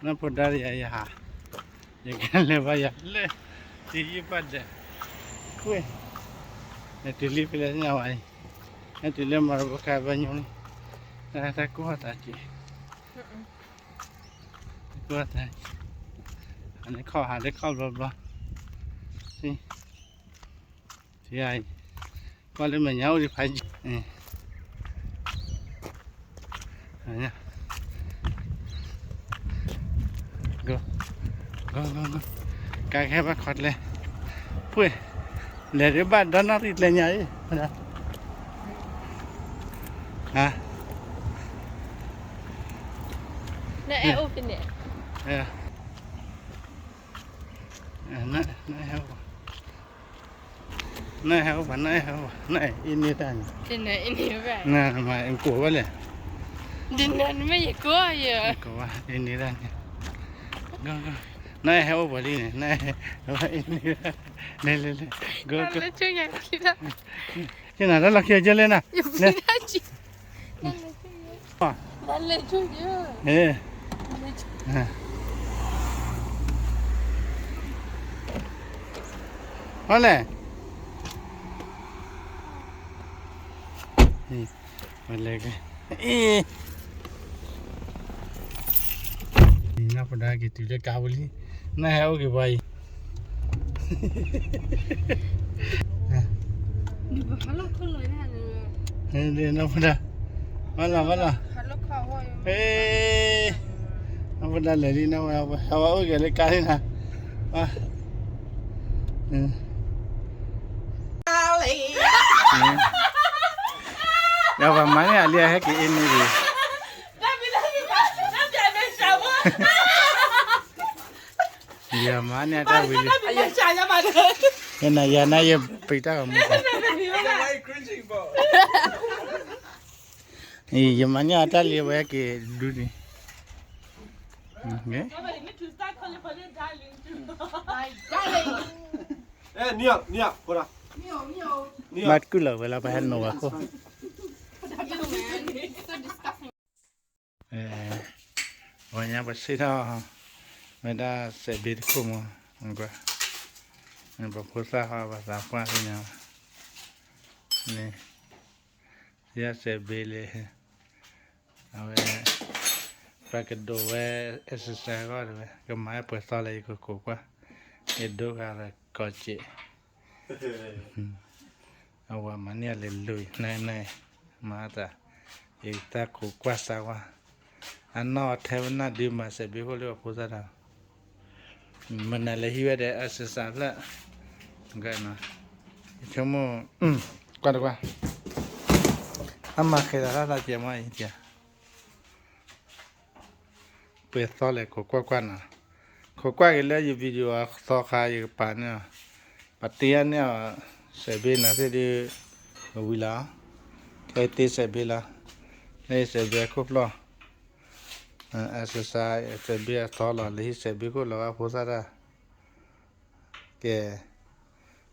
နီၢ်ဖိဒါယၤယဟး, ယကလဲၤဘၣ်ယၤလၢ တယုၢ်ဘၣ်ဒဲး, ကွ့ၢ်, နတုၤလံဖဲလဲၣ်ညါဝဲအံၤ, နတုၤလၢမၤရဘိခါဘၣ်ညိန့ၣ်, တၢ်ကူၣ်ဟီၣ်တၢ်က့ၤ, တၢ်ကူၣ်ဟီၣ်တၢ်, အန့ၣ်ခီၣ်ဟးလၢခီၣ်ဘျီဘျီ, ထံၣ်, ထံၣ်အံၤ, ကွၢ်လၢမဲာ်ညါအိၣ်ဒံးဖးယံာ် ကါကဟဲဘၣ်ခီကျဲ, ပှ့ၢ်, လဲၤဒ်ဘၣ်ဒီးနီၢ်ရံၣ်ကျဲညါအံၤ, နအဲၣ်အိၣ်ဖဲန့ၣ်, နအဲၣ်အိၣ်, နအဲၣ်အိၣ်ဘၣ်, နအဲၣ်အိၣ်ဘၣ်, နအဲၣ်အံၤန့ၢ်တၢ်န့ၣ်, နမၤကိးဝဲလဲၣ်, နမ့ၢ်ယကိးယၤ, ကိးဝဲအံၤန့ၢ်တၢ်န့ၣ်, နအဲၣ်ဟဲအိၣ်ပှၤလံန့ၣ်, နအဲၣ်အံၤန့ၢ်, လဲၤလဲၤလဲၤ, ကနၤတၢ်လီၢ်ခံအကၢလဲၣ်နၤ, ဟီလဲၣ်, လဲၤ, နီၢ်ဖိဒါက့ၤတုၤလၢကါပူၤလံ, နဟဲအိၣ်က့ၤပှၤအံၤ, နီၢ်ဖိဒါ, ဘၣ်လီၤဘၣ်လီၤ, နီၢ်ဖိဒါလဲၤလံ, နီၢ်ဖိဒါ ဟဲဝဲအိၣ်က့ၤလၢကါလံနၤ, ဒီးပှၤမၤန့ၢ်အလံအဟဲက့ၤအ့ၣ်န့ၣ်ဒံး, ယမၤန့ၢ်အတၢ်ဝံၤလံ, နယၤနယပံးတၢ်ဂီၤမူ, ယမၤန့ၢ်အတၢ်လံဝဲက့ၤဒုန့ၣ်, ဘၣ်တကုၢ်လီၤဝဲလၢပဟဲနိးဝဲခိၣ်, ပှၤညါပစံးထီၣ်, ဝဲဒၣ်စဲးဘ့တခိၣ်မး, ပဖိသၣ်ဟီပသးပှၢ်သ့ၣ်ညါ, န့ၣ်, စံးစဲးဘ့လၢ အဝဲ ပှၤကဒိးဝဲ exercise ဂီၢ်တဝဲ ကမၤဝဲပှဲၤသီလၢယကခိးကွၢ်, ယဒိဂၤလၢကီးစဲး, အဝဲမၤန့ၢ်အလဲၤလိၤအံၤ နန မၤသး, ယတၢ်ခိးကွၢ်စၢ်ဝါ, အနီၢ်ထဲဝဲနၢ်ဒုးမၤစဲးဘ့ခိၣ်လၢအဖိသၣ်တၢ်, မနုၤလဲၤဟံးဝဲဒီး exercise ဖျၢၣ်, ဆိကမိၣ်, ကွၢ်တကွၢ်, အမၤဃဲၤသးတၢ်သးကဲမီၢ်အံၤ, ပှဲၤသီလဲၣ် ခိးကွၢ်ကွၢ်နီၤ, ခိးကွၢ်က့ၤလၢယ video အသီခါယကပာ်န့ၣ်, ပတ့အန့ၢ်အီၤ, စဲးဘ့နၤသ့ၣ်ဒုး, ဝံၤလီၤ, ခဲအံၤတ့စဲးဘ့လီၤ, လၢယစဲးဘ့အခိၣ်ဖျီၣ်, exercise စဲးဘ့အသီလီၤ လၢဟံးစဲးဘ့ခိၣ်လီၤ အဖိသၣ်တၢ် ကဲ,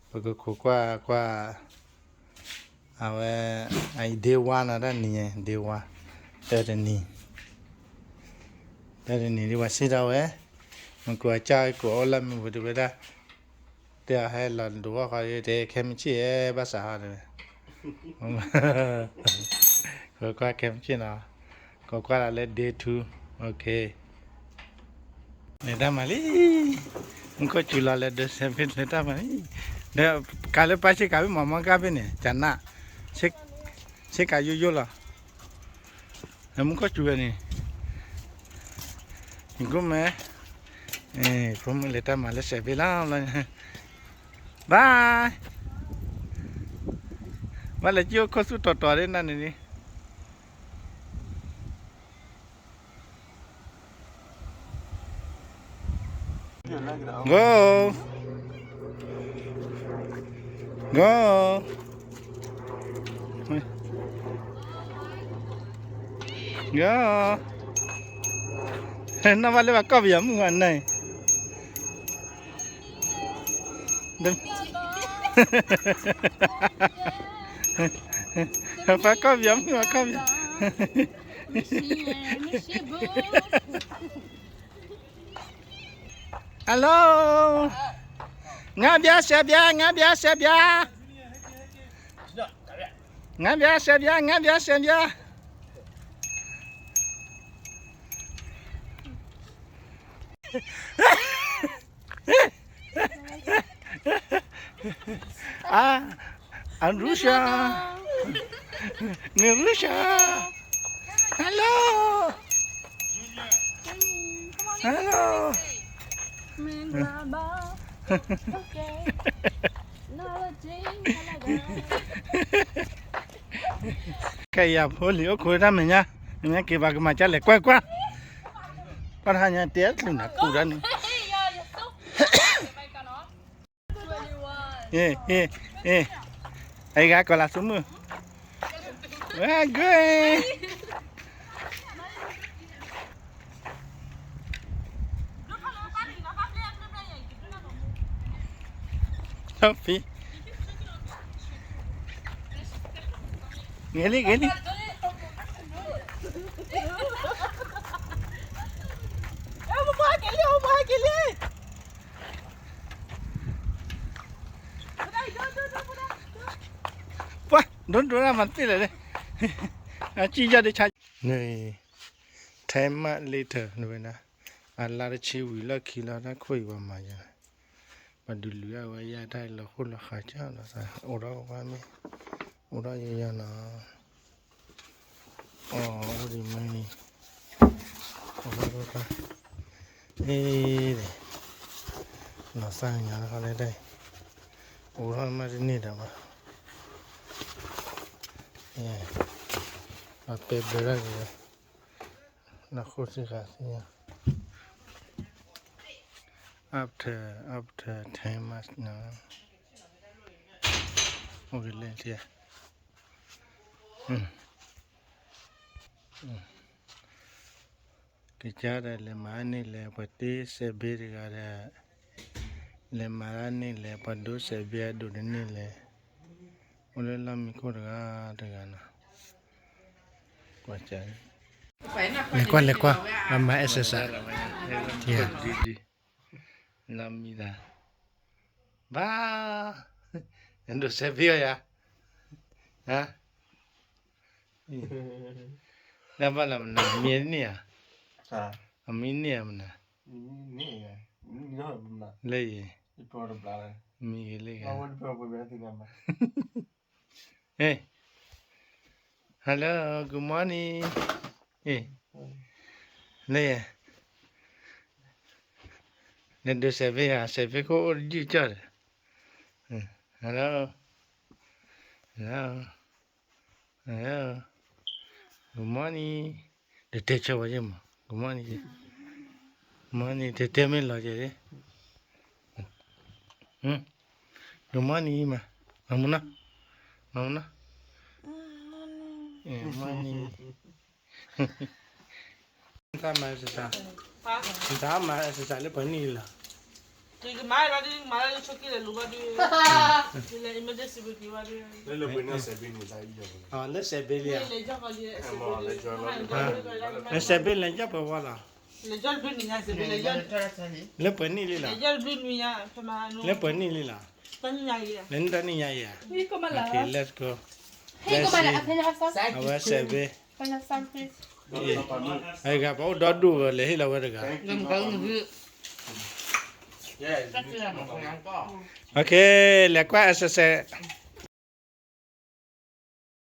ပကခိးကွၢ်ကွၢ်, အဝဲ, အအံၤ day one နီၤ တၢ်နံၤ, day one, တၢ်တနံၤ, တၢ်တနံၤဒ်ပှၤစံးထီၣ်ဝဲ, မ့ၢ်ကိးအကၢ်ကိးအီၣ်လၢမ့ၢ်ပှၤတဝဲဒၣ်, တဲအီၤဟဲလီၤဒိးဝဲဃီ တဲခဲမုၢ်ဆ့ၣ်ဘၣ်စးဟီတဝဲ ခိးကွၢ်ခဲမုၢ်ဆ့ၣ်နီၤ, ခိးကွၢ်လၢ day two, okay, လဲၤတၢ်မၤလံ, မူခိၣ်စူၤလီၤလဲၤဒိးစဲးဘ့လဲၤတၢ်မၤလံ, ဒီးကးလၢပၢ်ဆ့ကၤဘ့ၣ်မၤမီကၢ်ဘ့ၣ်န့ၣ် ကနၣ်, ဆ့ကၤယိယိလီၤ, မူခိၣ်စူၤဝဲန့ၣ်, ယကိးမဲ, ဖိမုၣ်လဲၤတၢ်မၤလၢစဲးဘ့လီၤ, bye, ဘၣ်လဲၤကၠိခိၣ်သူၣ်တီၤတီၤဒ်နၤန့ၣ်န့ၣ် Go, go, go, နီၢ်ဘၣ်လၢပှၤကီၢ်ပယီၤမုၣ်အန့ၣ် ပှၤကီၢ်ပယီၤမုၣ် ပှၤကီၢ်ပယီၤ မုၢ်ဆံဘိ, Hello. ငါးပြား ဆယ်ပြား, ငါးပြား ဆယ်ပြား. ငါးပြား ဆယ်ပြား, ငါးပြား ဆယ်ပြား. အာ အရူၡႃ, နရူၡႃ. Hello. Hello. Mingila ba. Okay. ခဲအံၤအဖိလံၤအိၣ်ခိးတၢ်မဲာ်ညါ, မဲာ်ညါက့ၤဘၣ်ကမၤကၢ်လဲၣ် ကွၢ်ကွၢ်, ကွၢ်တဟါညါတဲတချုးနၤကူၣ်ဒၣ်န့ၣ်, အ့ အ့ အ့, အဂၤကီၤလၤဆူမုၢ်, ဝဲဂ့ၤ Sophie. ဂ့ၤလံ ဂ့ၤလံ. ပှၤ ဒိၣ်ဒိၣ်ဒၣ်မၤသ့လၢာ်လံ, အစံၣ်ယီၢ်ဒ့ဆါ, န့ၣ် ထဲမးလ့ထၢၣ်ဝဲဒၣ်, အလါတဆံဝံၤလီၢ်ခံလီၤ တၢ်ခိၣ်အံၤပှၤမၤယၤ, ပှၤဒုးလုၢ်အဝဲယၤတၢ်လီၤဃိၣ်လီၤဃးကၢ်လီၤသး အိၣ်ဒီးဝဲမ့ၢ်, အိၣ်ဒီးယယီၢ်နီၤ, အိၣ်ဒီးမ့ၢ်န့ၣ်, အိၣ်ဒီးဝဲ, အ့ လီၤသၣ်ညါလၢခီလဲၣ်ဒၣ်အံၤ, အိၣ်ဒီးမ့ၢ်တန့ၢ်ဒီးဘၣ်, ပှၤပဲဘၢဒၣ်က့ၤဝဲ, လီၤဃိၣ်စ့ၢ်ကီးသ့ၣ်ညါ, after, after ten months နီၤ, အိၣ်ကလဲၣ်ထံ, ကစၢ်ဒီးလဲၤမၤန့ၢ်လဲၣ် ပှၤတ့စဲးဘ့တဂၤဒီး, လဲၤမၤဒၣ်န့ၢ်လဲၣ် ပှၤဒိစဲးဘ့အဒိၣ်တန့ၢ်လဲၣ်, အိၣ်လၢလီၢ်မံခိၣ်တဂၤတဂၤနီၤ, ကွၢ်, လဲၤကွၢ်လဲၤကွၢ်, မၤ exercise, လီၤမံသး, ဘၣ်, နဒိစဲးဘ့အီၤယၤ, ဟါ နဘၣ်လၢမနုၤ မံန့ၢ်ဧါ, အမံန့ၢ်ဧါမနုၤ, လၢယံၤ, မံဂ့ၤလၢဂၤ, hello, good morning, လၢယံၤ, နဒိစဲးဘ့ဧါ, စဲးဘ့ခိၣ်အိၣ်တယုၢ်ကၠီၣ်ဒီး, hello, hello, good morning, ဒီးတဲဆၢဝဲယဲၢ်မး, good morning, good morning, တဲတဲမ့ၢ်လီၤကဲ, good morning မး, မၤမနုၤ, မၤမနုၤ, morning, နတၢ်မၤ exercise, နတၢ်မၤ exercise လၢပှဲၤနံၣ်လံလီၤ, လၢစဲးဘ့လံဧါ, လၢစဲးဘ့လဲၤကၠီၣ်ပှဲၤဝဲလီၤ, လၢပှဲၤနံၣ်လံလီၤ, လၢပှဲၤနံၣ်လံလီၤ, လၢနတၢ်နံၣ်ညါအံၤဧါ, လၢနတၢ်နံၣ်ညါအံၤဧါ, okay, let's go, let's see, အဝဲစဲးဘ့ အဂၤပှၤအိၣ်ဒီဒူၣ်ဂၤ လဲၤဟ့ၣ်လီၤဝဲတဂၤ, okay, လဲၤကွၢ် exercise